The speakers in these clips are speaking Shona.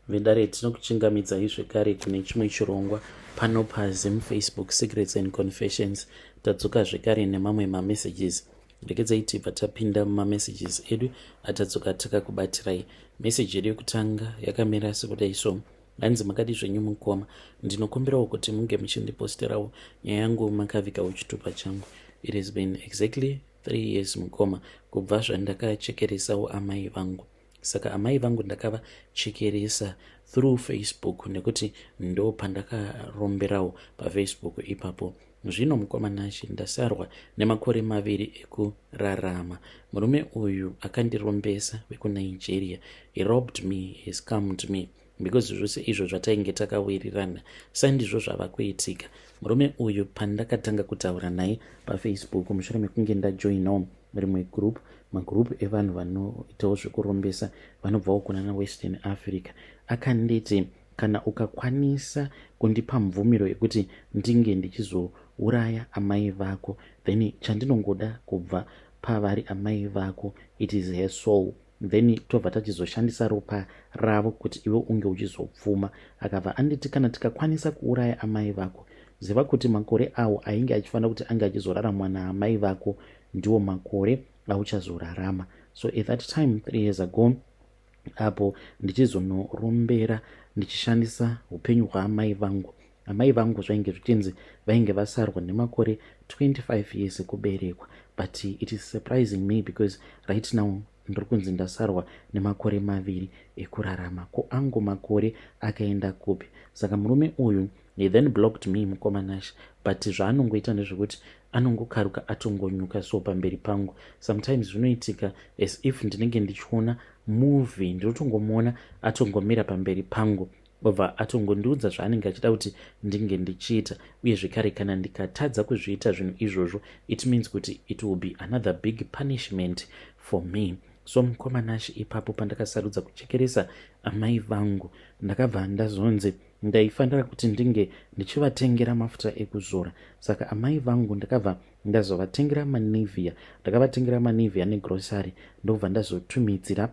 Vedare, tinokuchingamidzai zvekare kune chimwe chirongwa pano paZim Facebook Secrets and Confessions. Tadzoka zvekare nemamwe mamessages. Regedzai tibva tapinda mumamessages edu atadzoka takakubatirai. Meseji yedu yekutanga yakamira sekudai so. Hanzi, "Makadi zvenyu mukoma? Ndinokumbirawo kuti munge muchindiposterawo nyaya yangu makavigawo chitupa changu. It has been exactly 3 years, mukoma, kubva zvandakachekeresawo amai vangu. Saka amai vangu ndakavachekeresa through Facebook nekuti ndo pandakaromberawo paFacebook ipapo. Zvino mukoma Nashe, ndasarwa nemakore 2 ekurarama. Murume uyu akandirombesa wekuNigeria, he robbed me, he scammed me, because zvose izvo zvatainge takawirirana sandizvo zvava kuitika. Murume uyu, pandakatanga kutaura naye paFacebook mushure mekunge ndajoinawo rimwe group, magroup evanhu vanoitawo zvekurombesa vanobvawo kunana Western Africa, akanditi kana ukakwanisa kundipa mvumiro yekuti ndinge ndichizouraya amai vako, then chandinongoda kubva pavari amai vako, it is her soul, then tobva tachizoshandisa ropa ravo kuti iwe unge uchizopfuma. Akabva anditi kana tikakwanisa kuuraya amai vako, ziva kuti makore awo ainge achifanira kuti ange achizoraramwa naamai vako ndiwo makore auchazorarama. So at that time, 3 years ago, apo ndichizonorombera ndichishandisa upenyu hwaamai vangu, amai vangu zvainge zvichinzi vainge vasarwa nemakore 25 years ekuberekwa. But it is surprising me because right now ndiri kunzi ndasarwa nemakore 2 ekurarama. Ko angu makore akaenda kupi? Saka murume uyu, he then blocked me, mukoma Nash. But zvaanongoita ndezvekuti anongokaruka atongonyuka so pamberi pangu. Sometimes zvinoitika as if ndinenge ndichiona movie. Ndinotongomuona atongomira pamberi pangu, obva atongondiudza zvaanenge achida kuti ndinge ndichiita. Uye zvekare, kana ndikatadza kuzviita zvinhu izvozvo, it means kuti it will be another big punishment for me. So mukoma Nash, ipapo pandakasarudza kuchekeresa amai vangu, ndakabva ndazonzi ndaifanira kuti ndinge ndichivatengera mafuta ekuzora. Saka amai vangu ndakabva ndazovatengera maNivea. Ndakavatengera maNivea negrocery, ndobva ndazotumidzira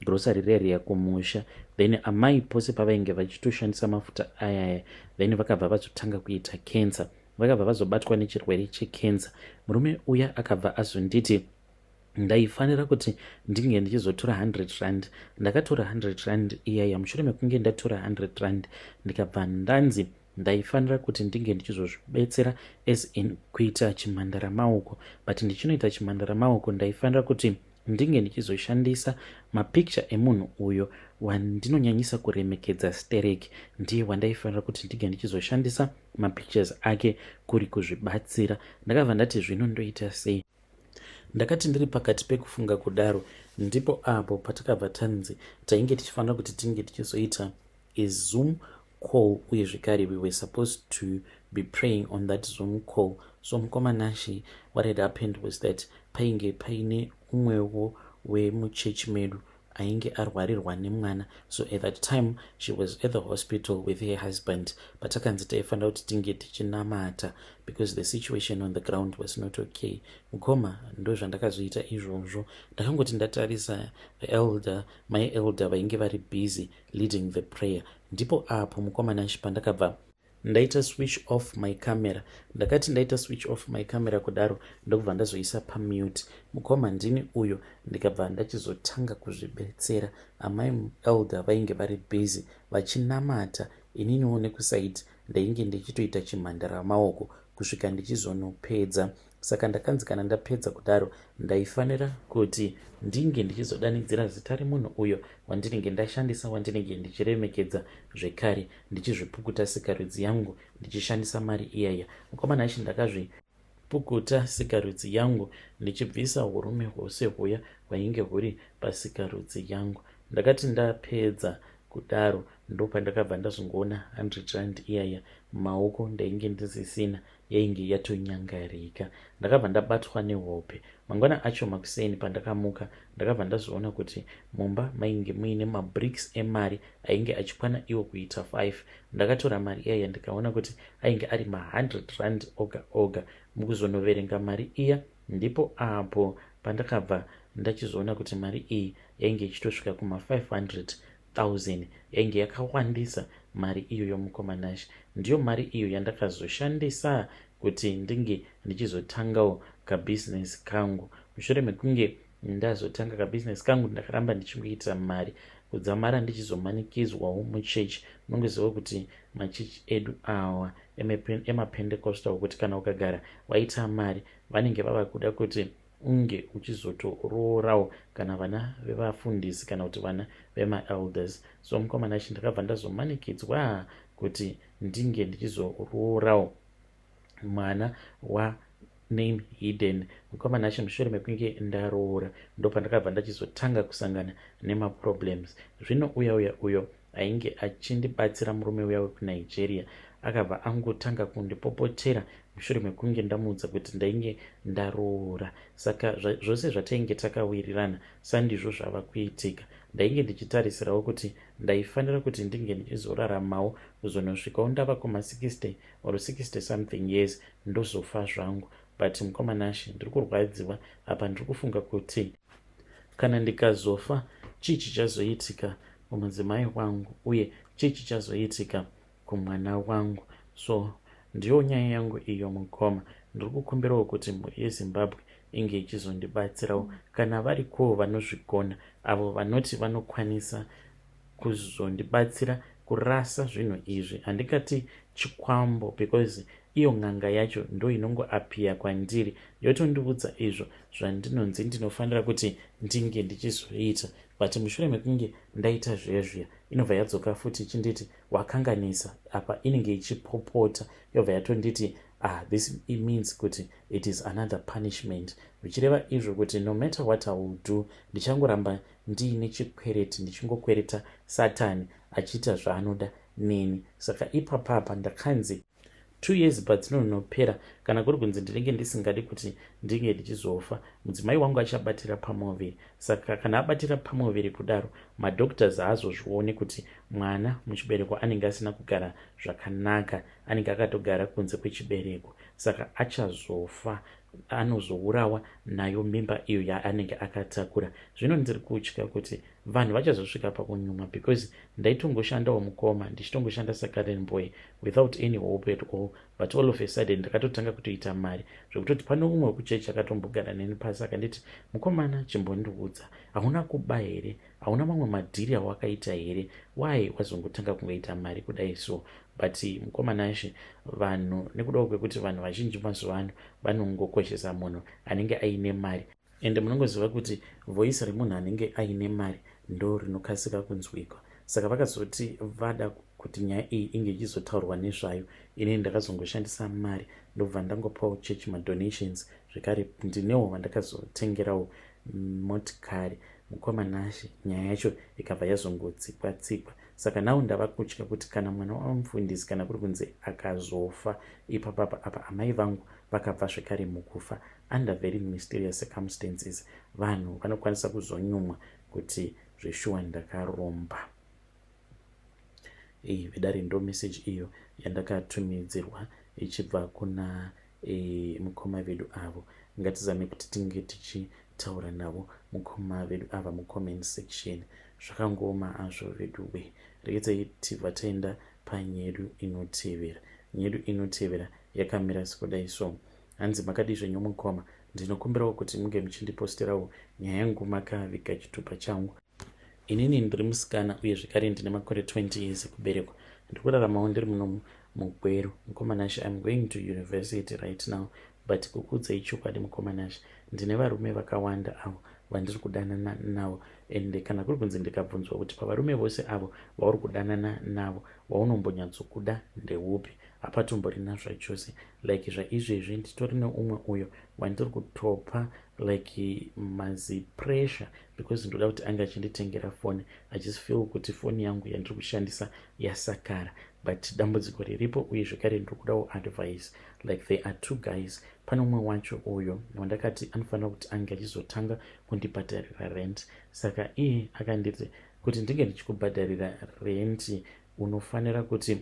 grocery reriya kumusha. Then amai pose pavainge vachitoshandisa mafuta ayaya, then vakabva vazotanga kuita cancer, vakabva vazobatwa nechirwere checancer. Murume uya akabva azonditi ndaifanira kuti ndinge ndichizotora 100 rand. Ndakatora 100 rand iyaya. Mushure mekunge ndatora 100 rand, ndikabva ndanzi ndaifanira kuti ndinge ndichizozvibetsera, as in kuita chimhandara maoko. But ndichinoita chimhandara maoko, ndaifanira kuti ndinge ndichizoshandisa mapicture emunhu uyo wandinonyanyisa kuremekedza sterek. Ndiye wandaifanira kuti ndinge ndichizoshandisa mapictures ake kuri kuzvibatsira. Ndakabva ndati, zvino ndoita sei? Ndakati ndiri pakati pekufunga kudaro, ndipo apo patakabva tanzi tainge tichifanira kuti tinge tichizoita aZoom call. Uye zvekare, we were supposed to be praying on that Zoom call. So mukoma Nashi, what had happened was that painge paine umwewo wemuchechi medu ainge arwarirwa nemwana. So at that time she was at the hospital with her husband. Patakanzi taifanira kuti tinge tichinamata because the situation on the ground was not okay. Mukoma, ndo zvandakazoita izvozvo. Ndakangoti ndatarisa the elder, my elder vainge vari busy leading the prayer, ndipo apo, mukoma Nashi, pandakabva ndaita switch off my camera. Ndakati ndaita switch off my camera kudaro, ndokubva ndazoisa pamute. Mukoma, ndini uyo ndikabva ndachizotanga kuzvibetsera. Amai elder vainge vari busy vachinamata, ininiwo nekuside ndainge ndichitoita chimhandara maoko kusvika ndichizonopedza. Saka ndakanzi kana ndapedza kudaro, ndaifanira kuti ndinge ndichizodanidzira zita remunhu uyo wandinenge ndashandisa, wandinenge ndichiremekedza zvekare, ndichizvipukuta sikarudzi yangu ndichishandisa mari iyaya. Mukoma Nashi, ndakazvipukuta sikarudzi yangu ndichibvisa urume hwose huya hwainge huri pasikarudzi yangu. Ndakati ndapedza kudaro, ndopandakabva ndazongoona 100 rand iyaya mumaoko ndainge ndisisina, yainge yatonyangarika. Ndakabva ndabatwa nehope. Mangwana acho makuseni pandakamuka, ndakabva ndazoona kuti mumba mainge muine mabricks emari ainge achikwana iwo kuita 5. Ndakatora mari iyaya, ndikaona kuti ainge ari ma100 rand oga oga. Mukuzonoverenga mari iya, ndipo apo pandakabva ndachizoona kuti mari iyi yainge ichitosvika kuma500 000. Yainge yakawandisa mari iyoyo, mukoma Nashe. Ndiyo mari iyo yandakazoshandisa kuti ndinge ndichizotangawo kabhizinesi kangu. Mushure mekunge ndazotanga kabhizinesi kangu, ndakaramba ndichingoita mari kudzamara ndichizomanikizwawo muchechi. Unongoziva kuti machechi edu awa emaPentecostal, kuti kana ukagara waita mari, vanenge vava kuda kuti unge uchizotoroorawo kana vana vevafundisi kana kuti vana vemaelders. So mukoma Nashe, ndakabva ndazomanikidzwa kuti ndinge ndichizoroorawo mwana wa name hidden. Mukoma Nashe, mushure mekunge ndaroora, ndopandakabva ndachizotanga kusangana nemaproblems. Zvino uya uya uyo ainge achindibatsira, murume uya wekuNigeria, akabva angotanga kundipopotera mushure mekunge ndamuudza kuti ndainge ndaroora. Saka zvose zvatainge takawirirana sandizvo zvava kuitika. Ndainge ndichitarisirawo kuti ndaifanira kuti ndinge ndichizoraramawo kuzonosvikawo ndava kuma60 or 60 something years, ndozofa zvangu. But mukoma Nashe, ndiri kurwadziwa apa. Ndiri kufunga kuti kana ndikazofa, chii chichazoitika kumudzimai wangu, uye chii chichazoitika kumwana wangu? So ndiyo nyaya yangu iyo, mukoma. Ndiri kukumbirawo kuti mhuri yeZimbabwe inge ichizondibatsirawo, kana varikowo vanozvigona, avo vanoti vanokwanisa kuzondibatsira kurasa zvinhu izvi. Handingati chikwambo, because iyo n'anga yacho ndo inongoappear kwandiri, yotondiudza izvo zvandinonzi ndinofanira kuti ndinge ndichizoita. But mushure mekunge ndaita zvezviya, inobva yadzoka futi ichinditi wakanganisa. Apa inenge ichipopota, yobva yatonditi, "Ah, this means kuti it is another punishment," zvichireva izvo kuti no matter what I will do, ndichangoramba ndiine chikwereti, ndichingokwereta Satani achiita zvaanoda neni. Saka ipapapa ndakanzi 2 years padzinonopera, kana kuri kunzi ndinenge ndisingadi kuti ndinge ndichizofa, mudzimai wangu achabatira pamuviri. Saka kana abatira pamuviri kudaro, madoctors haazozvioni kuti mwana muchibereko anenge asina kugara zvakanaka, anenge akatogara kunze kwechibereko. Saka achazofa, anozourawa nayo mimba iyo yaanenge akatakura. Zvino ndiri kutya kuti vanhu vachazosvika pakunyumwa, because ndaitongoshandawo, mukoma, ndichitongoshanda sagarden boy without any hope at all. But all of a sudden ndakatotanga kutoita mari, zvekutoti pane umwe wekuchechi akatombogara neni pasi, akanditi, "Mukomana, chimbondiudza, hauna kuba here? Hauna mamwe madhiri awakaita here? Why wazongotanga kungoita mari kudai so?" But mukoma Nashe, vanhu, nekudawo kwekuti vanhu vazhinji mazuva ano vanongokoshesa munhu anenge aine mari, ende munongoziva kuti voice remunhu anenge aine mari ndo rinokasika kunzwikwa. Saka vakazoti vada kuti nyaya iyi inge ichizotaurwa nezvayo. Inini ndakazongoshandisa mari, ndobva ndangopawo church madonations. Zvekare ndinewo vandakazotengerawo motikari. Mukoma Nashe, nyaya yacho ikabva yazongotsikwa tsikwa. Saka now ndava kutya kuti kana mwana wamufundisi, kana kuri kunzi akazofa ipapapa, apa amai vangu vakabva zvekare mukufa under very mysterious circumstances, vanhu vanokwanisa kuzonyumwa kuti zveshuwa ndakaromba. Vedare, ndo message iyo yandakatumidzirwa ichibva kuna mukoma vedu avo. Ngatizame kuti tinge tichitaura navo mukoma vedu ava mucomment section. Zvakangooma azvo veduwe. Regedzai tibva taenda panyedu inotevera. Nyedu inotevera yakamira sekudai so. Hanzi, "Makadii zvenyu mukoma? Ndinokumbirawo kuti munge muchindiposterawo nyaya yangu makaviga chitupa changu. Inini ndiri musikana, uye zvekare ndine makore 20 years ekuberekwa. Ndiri kuraramawo ndiri muno muGweru. Mukoma Nashe, I'm going to university right now, but kukuudzai chokwadi, mukoma Nashe, ndine varume vakawanda avo vandiri kudanana navo. Ende kana kuri kunzi ndikabvunzwa kuti pavarume vose avo vauri kudanana navo, waunombonyatsokuda ndeupi, hapatomborina zvachose. Like zvaizvezvi nditori neumwe uyo wandiri kutopa like mazipressure, because ndoda kuti ange achinditengera foni. I just feel kuti foni yangu yandiri kushandisa yasakara. But dambudziko riripo, uye zvekare ndiri kudawo advice, like there are two guys. Pane umwe wacho uyo wandakati anofanira kuti ange achizotanga kundibhadharira rent. Saka iye akanditi kuti ndinge ndichikubhadharira rent, unofanira kuti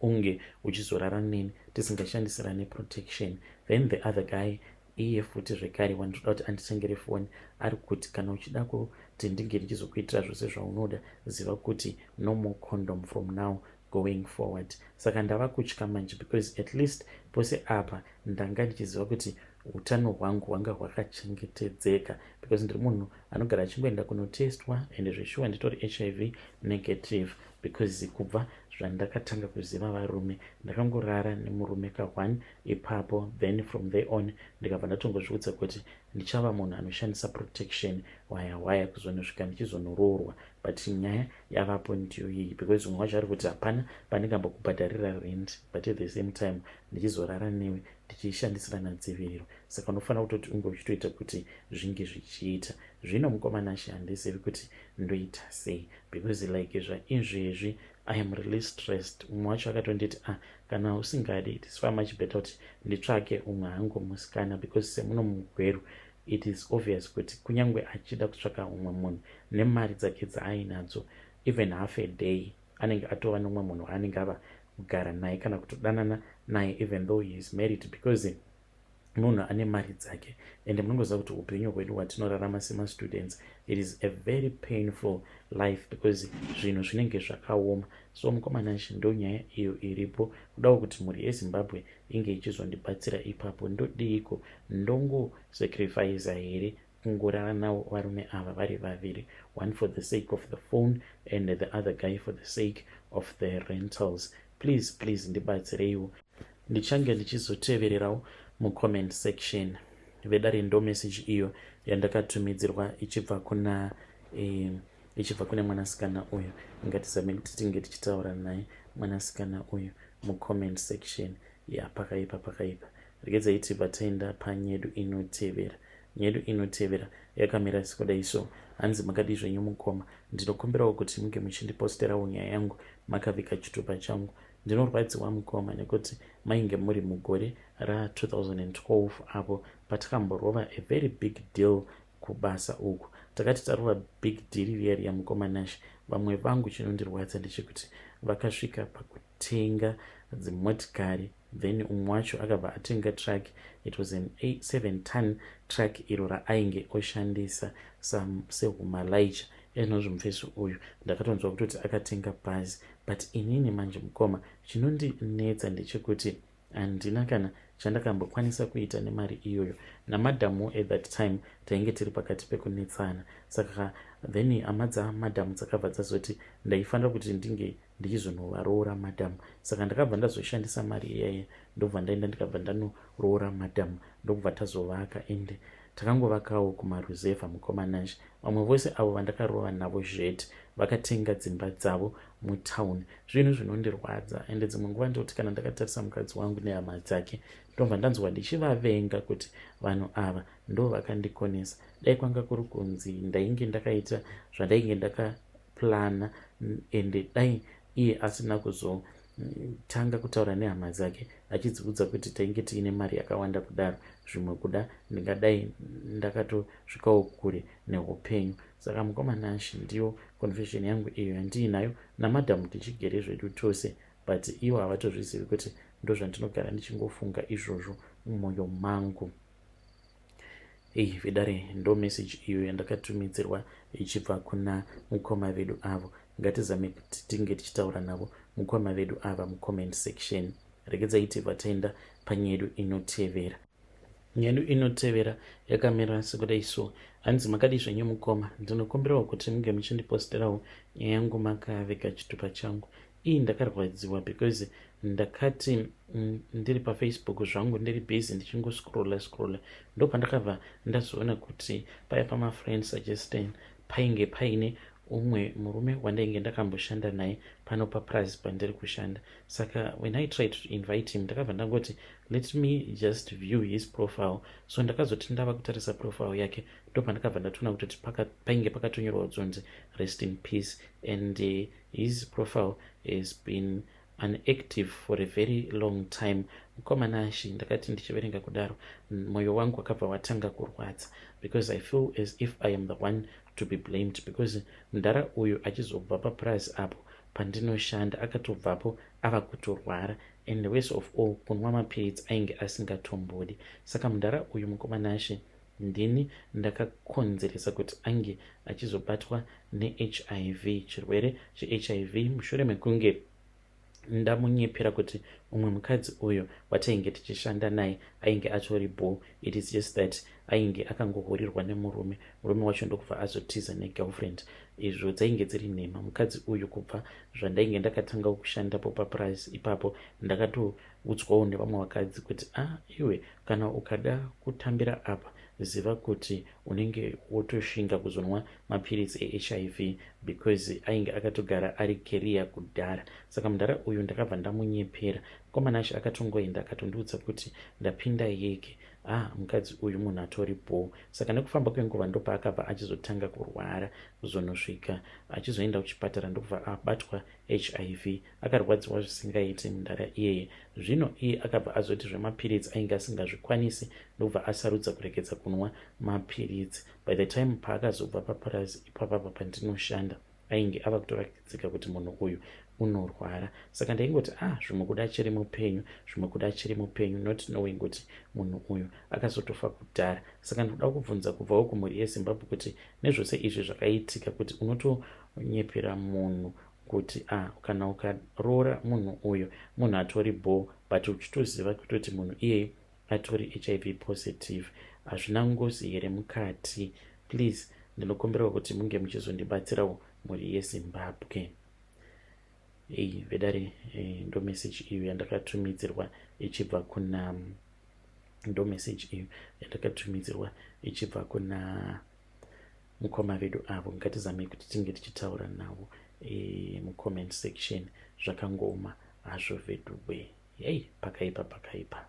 unge uchizorara neni tisingashandisirane protection. Then the other guy Iye futi zvekare wandinoda kuti anditengere foni ari kuti kana uchida kuti ndinge ndichizokuitira zvose zvaunoda, ziva kuti no more condom from now going forward. Saka ndava kutya manje, because at least pose apa ndanga ndichiziva kuti utano hwangu hwanga hwakachengetedzeka, because ndiri munhu anogara achingoenda kunotestwa, ende zveshuwa nditori HIV negative, because kubva zvandakatanga kuziva varume, ndakangorara nemurume ka1 ipapo. Then from there on ndikabva ndatongozviudza kuti ndichava munhu anoshandisa protection waya waya kuzonosvika ndichizonoroorwa. But nyaya yavapo ndiyo iyi, because umwe wacho ari kuti hapana pandingambokubhadharira rent, but at the same time ndichizorara newe tichishandisirana dziviriro. Saka unofanira kutoti unge uchitoita kuti zvinge zvichiita. Zvino mukomana, handizivi kuti ndoita sei, because like zvaizvezvi I am really stressed. Umwe wacho akatonditi, "Ah, kana usingadi, it is far much better kuti nditsvake umwe hangu musikana," because semuno muGweru it is obvious kuti kunyange achida kutsvaka umwe munhu nemari dzake dzaainadzo, even half a day anenge atova nomumwe munhu waanenge ava kugara naye kana kutodanana naye, even though he is married, because munhu ane mari dzake. Ende munongoziva kuti upenyu hwedu hwatinorarama semastudents, it is a very painful life, because zvinhu zvinenge zvakaoma. So mukomanashi, ndo nyaya iyo iripo. Kudawo kuti mhuri yeZimbabwe inge ichizondibatsira ipapo. Ndodiiko? Ndongosacrifica here kungorara navo varume ava vari vaviri, one for the sake of the phone and the other guy for the sake of the rentals? Please, please, ndibatsireiwo. Ndichange ndichizotevererawo mucomment section. Vedare, ndo message iyo yandakatumidzirwa ichibva kune mwanasikana uyu. Ngatizame kuti tinge tichitaura naye mwanasikana uyu mucomment section. Ya, pakaipa, pakaipa. Regedzai tibva taenda panyedu inotevera. Nyedu inotevera yakamira sekudai so. Hanzi, "Makadii zvenyu mukoma? Ndinokumbirawo kuti munge muchindiposterawo nyaya yangu makavika chitupa changu. Ndinorwadziwa mukoma, nekuti mainge muri mugore ra2012 apo patakamborova a very big deal kubasa uku. Takati tarova big deal riya riya, mukoma Nash, vamwe vangu, chinondirwadza ndechekuti vakasvika pakutenga dzimotikari. Then umwe wacho akabva atenga truck. It was an 7 ton truck iro raainge oshandisa sehumalaicha. Ezvinozvi mufesi uyu ndakatonzwa kutoti akatenga bhazi. But inini manje mukoma, chinondinetsa ndechekuti handina kana chandakambokwanisa kuita nemari iyoyo. Namadhamu at that time tainge tiri pakati pekunetsana. Saka then hama dzamadhamu dzakabva dzazoti ndaifanira kuti ndinge ndichizonovaroora madhamu. Saka ndakabva ndazoshandisa mari iyaya, ndobva ndaenda, ndikabva ndanoroora madhamu, ndokubva tazovaka. Ende takangovakawo kumaruzevha. Mukoma Nash, vamwe vose avo vandakarova navo zvete vakatenga dzimba dzavo mutauni. Zvinhu zvinondirwadza, ende dzimwe nguva ndoti kana ndakatarisa mukadzi wangu nehama dzake, ndobva ndanzwa ndichivavenga, kuti vanhu ava ndo vakandikonesa. Dai kwanga kuri kunzi ndainge ndakaita zvandainge ndakaplana, ende dai iye asina kuzotanga kutaura nehama dzake achidziudza kuti tainge tiine mari yakawanda kudaro, zvimwe kuda ndingadai ndakatosvikawo kure neupenyu. Saka mukoma Nash, ndiyo confession yangu iyo yandiinayo namadhamu. Tichigere zvedu tose, but ivo havatozvizivi kuti ndo zvandinogara ndichingofunga izvozvo mumwoyo mangu." Ei vedare, ndo message iyo yandakatumidzirwa ichibva kuna mukoma vedu avo. Ngatizame kuti tinge tichitaura navo mukoma vedu ava mucomment section. Regedzai tibva taenda panyedu inotevera. Nyedu inotevera yakamira sekudai so. Hanzi, "Makadii zvenyu mukoma? Ndinokumbirawo kuti munge muchindiposterawo nyaya yangu makavega chitupa changu. Ii ndakarwadziwa because ndakati ndiri paFacebook zvangu, ndiri busy ndichingoscrolla scrolla, ndopandakabva ndazoona kuti paya pamafriend suggestion painge paine umwe murume wandainge ndakamboshanda naye pano papurazi pandiri kushanda. Saka when I tried to invite him, ndakabva ndangoti let me just view his profile. So ndakazoti ndava kutarisa profile yake, ndopandakabva ndatoona kutoti painge pakatonyorwa dzonzi 'Rest in peace', and his profile has been unactive for a very long time. Mukoma Nashi, ndakati ndichiverenga kudaro, mwoyo wangu wakabva watanga kurwadza, because I feel as if I am the one to be blamed, because mudhara uyu achizobva papurazi apo Pandinoshanda akatobvapo ava kutorwara, and worst of all, kunwa mapiritsi ainge asingatombodi. Saka mudhara uyu, mukomanashe, ndini ndakakonzeresa kuti ange achizobatwa neHIV, chirwere cheHIV, mushure mekunge ndamunyepera kuti umwe mukadzi uyo watainge tichishanda naye ainge atori bho. It is just that ainge akangohurirwa nemurume, murume wacho ndokubva azotiza negirlfriend. Izvo dzainge dziri nhema. Mukadzi uyu, kubva zvandainge ndakatanga kushandapo papurazi ipapo, ndakatoudzwawo nevamwe vakadzi kuti, "A ah, iwe, kana ukada kutambira apa, ziva kuti unenge wotoshinga kuzonwa mapiritsi eHIV," because ainge akatogara ari carrier kudhara. Saka mudhara uyu ndakabva ndamunyepera. Mukomana akatongoenda akatondiudza kuti ndapinda yeke. Ah, mukadzi uyu munhu atori bho. Saka nekufamba kwenguva ndopaakabva achizotanga kurwara, kuzonosvika achizoenda kuchipatara, ndokubva abatwa HIV. Akarwadziwa zvisingaiti mudhara iyeye. Zvino iye akabva azoti zvemapiritsi ainge asingazvikwanisi, ndokubva asarudza kuregedza kunwa mapiritsi. By the time paakazobva papurazi ipapapa pandinoshanda, ainge ava kutoratidzika kuti munhu uyu unorwara. Saka ndaingoti, "Ah, zvimwe kuda achiri mupenyu, zvimwe kuda achiri mupenyu," not knowing kuti munhu uyu akazotofa kudhara. Saka ndinoda kubvunza kubvawo kumhuri yeZimbabwe kuti nezvose izvi zvakaitika, kuti unotonyepera munhu kuti, "Ah, kana ukaroora munhu uyu, munhu atori bho," but uchitoziva kutoti munhu iyeye atori HIV positive, hazvina ngozi here mukati? Please, ndinokumbirawo kuti munge muchizondibatsirawo, mhuri yeZimbabwe. Ei vedare, ndo message iyo yandakatumidzirwa ichibva kuna, ndo message iyo yandakatumidzirwa ichibva kuna mukoma vedu avo. Ngatizamei kuti tinge tichitaura navo mucomment section. Zvakangoma hazvo veduwe. Hei, pakaipa, pakaipa.